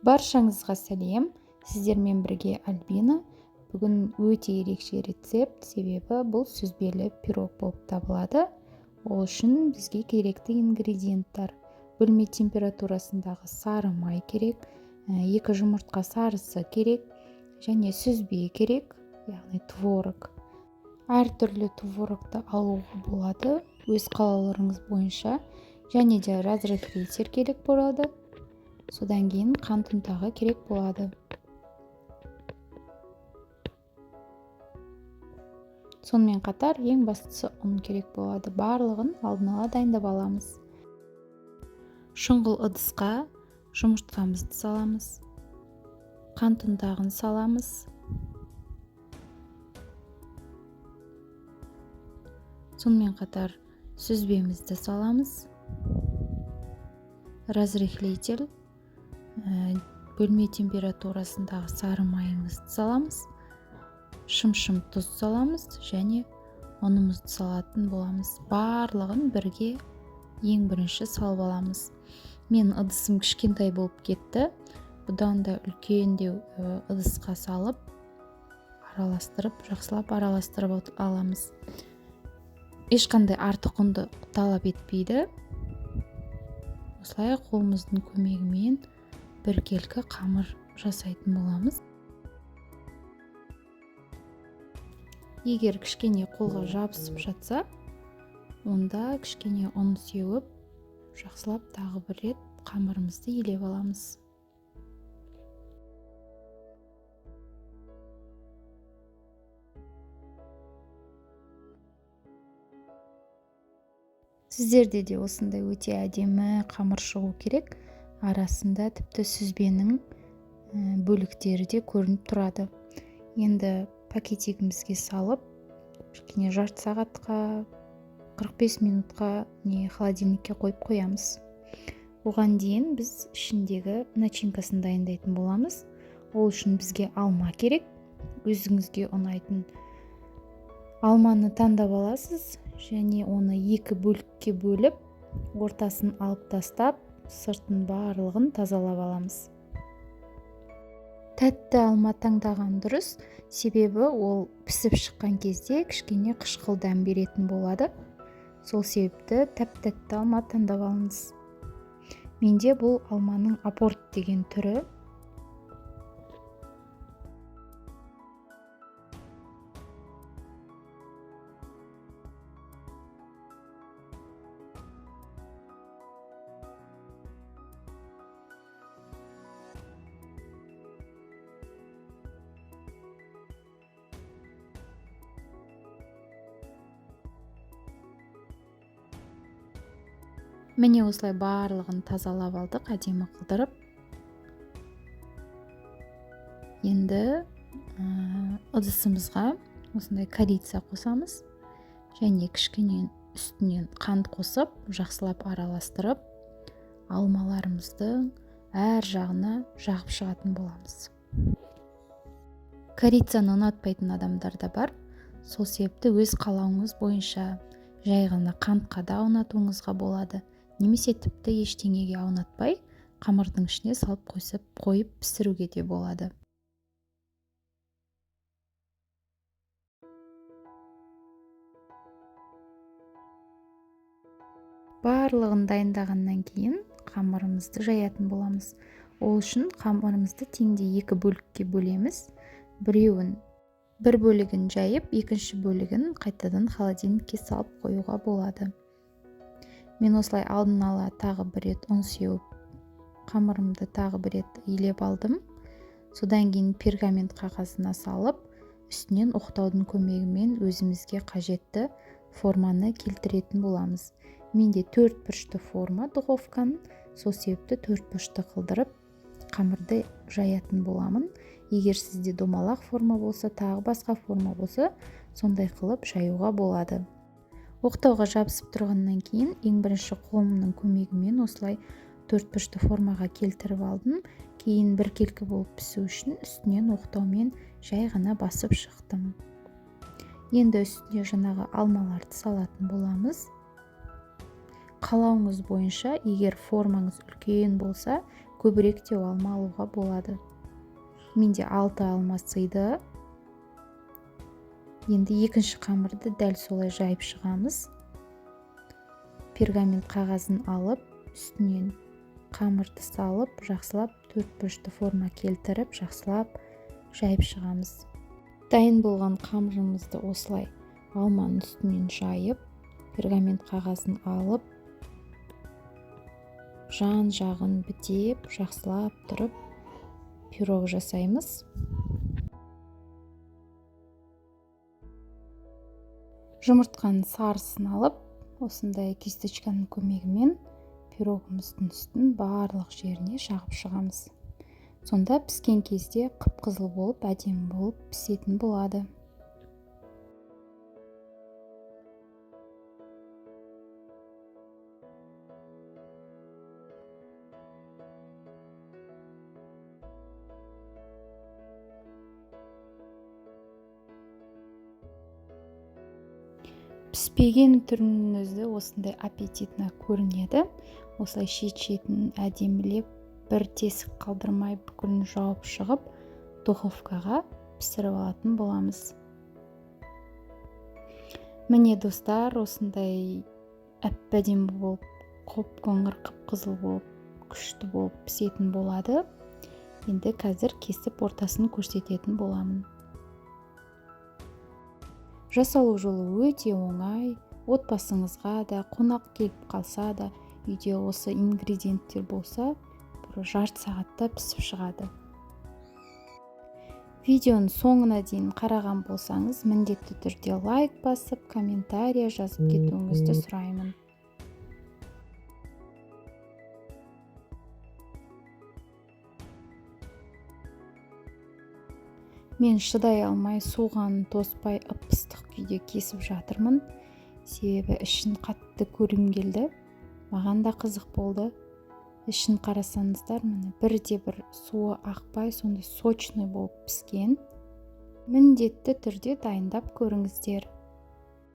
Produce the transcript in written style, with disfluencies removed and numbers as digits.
Баршаңызға сәлем! Сіздермен бірге Альбина. Бүгін өте ерекше рецепт, себебі бұл сүзбелі пирог болып табылады. Ол үшін бізге керекті ингредиенттар: бөлме температурасындағы сары май керек, 2 жұмыртқа сарысы керек және сүзбе керек, яғни творог. Әртүрлі творогты алуға болады өз қалауларыңыз бойынша, және де разрыхлитель керек болады. Содан кейін қант ұнтағы керек болады. Сонымен қатар ең бастысы ұн керек болады. Барлығын алдын ала дайындап аламыз. Шұңғыл ыдысқа жұмыртқамызды саламыз, қант ұнтағын саламыз. Сонымен қатар сүзбемізді саламыз. Разрыхлитель, бөлме температурасындағы сары майымызды саламыз, шым-шым тұз саламыз және ұнымызды салатын боламыз. Барлығын бірге ең бірінші салып аламыз. Мен ыдысым кішкентай болып кетті. Бұдан да үлкендеу ыдысқа салып, араластырып, жақсылап араластырып аламыз. Ешқандай артық ұнды талап етпейді. Осылай қолымыздың көмегімен біркелкі қамыр жасайтын боламыз. Егер кішкене қолға жабысып жатса, онда кішкене ұн сеуіп, жақсылап тағы бір рет қамырымызды елеп аламыз. Сіздерде де осындай өте әдемі қамыр шығу керек. Арасында тіпті сүзбенің бөліктері де көрініп тұрады. Енді пакетигімізге салып, кішкене жарты сағатқа, 45 минутқа не холодильникке қойып қоямыз. Оған дейін біз ішіндегі начинкасын дайындайтын боламыз. Ол үшін бізге алма керек. Өзіңізге ұнайтын алманы таңдап аласыз және оны екі бөлікке бөліп, ортасын алып тастап, сыртын барлығын тазалап аламыз. Тәтті алма таңдаған дұрыс, себебі ол пісіп шыққан кезде кішкене қышқыл дәм беретін болады. Сол себепті тәп-тәтті алма таңдап алыңыз. Менде бұл алманың апорт деген түрі. Міне осылай барлығын тазалап алдық, әдемі қылдырып. Енді ыдысымызға осындай корица қосамыз және кішкене үстінен қант қосып, жақсылап араластырып, алмаларымыздың әр жағына жағып шығатын боламыз. Корицаны ұнатпайтын адамдар да бар. Сол себепті өз қалауыңыз бойынша жай ғана қантқа да ұнатуыңызға болады. Немесе тіпті ештеңеге аунатпай, қамырдың ішіне салып қойып пісіруге де болады. Барлығын дайындағаннан кейін қамырымызды жаятын боламыз. Ол үшін қамырымызды теңдей екі бөлікке бөлеміз. Бір бөлігін жайып, екінші бөлігін қайтадан холодильникке салып қоюға болады. Мен осылай алдын ала тағы бір рет ұн сеуіп, қамырымды тағы бір рет илеп алдым. Содан кейін пергамент қағазына салып, үстінен оқтаудың көмегімен өзімізге қажетті форманы келтіретін боламыз. Менде төрт бұрышты форма духовканың, сол себепті төрт бұрышты қылдырып, қамырды жаятын боламын. Егер сізде домалақ форма болса, тағы басқа форма болса, сондай қылып жаюға болады. Оқтауға жабысып тұрғаннан кейін ең бірінші қолымның көмегімен осылай төрт бұрышты формаға келтіріп алдым. Кейін біркелкі болып пісу үшін үстінен оқтаумен жай ғана басып шықтым. Енді үстіне жаңағы алмаларды салатын боламыз. Қалауыңыз бойынша, егер формаңыз үлкен болса, Көбірек те алма алуға болады. Менде 6 алма сыйды. Енді екінші қамырды дәл солай жайып шығамыз. Пергамент қағазын алып, үстінен қамырды салып, жақсылап төрт бұрышты форма келтіріп, жақсылап жайып шығамыз. Дайын болған қамырымызды осылай алманың үстінен жайып, пергамент қағазын алып, жан-жағын бітеп, жақсылап тұрып пирог жасаймыз. Жұмыртқаның сарысын алып, осындай кисточканың көмегімен пирогымыздың үстін барлық жеріне жағып шығамыз. Сонда піскен кезде қып-қызыл болып, әдемі болып пісетін болады. Піспеген түрінің өзі осындай аппетитно көрінеді. Осылай шет-шетін әдемілеп, бір тесік қалдырмай бүкілін жауып шығып, духовкаға пісіріп алатын боламыз. Міне достар, осындай әп-әдемі болып, қоп-қоңыр, қып-қызыл болып, күшті болып пісетін болады. Енді қазір кесіп ортасын көрсететін боламын. Жасалу жолы өте оңай. Отбасыңызға да, қонақ келіп қалса да, үйде осы ингредиенттер болса, бір жарты сағатта пісіп шығады. Видеоның соңына дейін қараған болсаңыз, міндетті түрде лайк басып, комментария жазып кетуіңізді сұраймын. Мен шыдай алмай, суғанын тоспай, ып-ыстық күйде кесіп жатырмын. Себебі ішін қатты көргім келді. Маған да қызық болды. Ішін қарасаңыздар, міне бірде-бір суы ақпай, сондай сочный болып піскен. Міндетті түрде дайындап көріңіздер.